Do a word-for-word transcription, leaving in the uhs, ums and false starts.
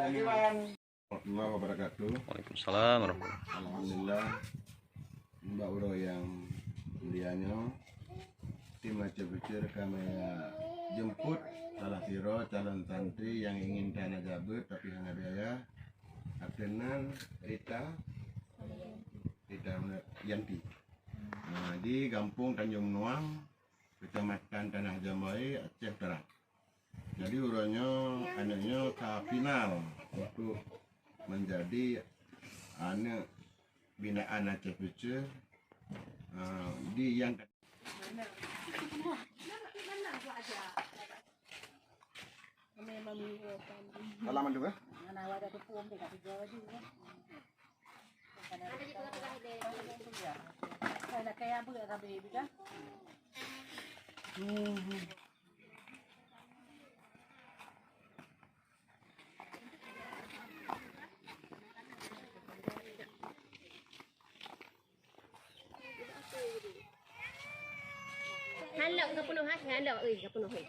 Warahmatullahi wabarakatuh. Waalaikumsalam warahmatullahi. Alhamdulillah, bak uroe nyang mulia nyoe, tim Aceh Future ka jemput salah sidroe calon santri nyang ingin tan na jabeut tapi hana biaya. Ateueh nan Rita, Rita Yanti. Nah, di Gampong Tanjung Nuang, Kecamatan Tanah Jambai, Aceh Utara. Jadi uroe nyoe aneuk nyoe ka final untuk menjadi aneuk binaan Aceh Future, eh, di yang Halaman tu, eh? Ngalok ka peunoh, ha? Ngalok, eh, ka peunoh, eh.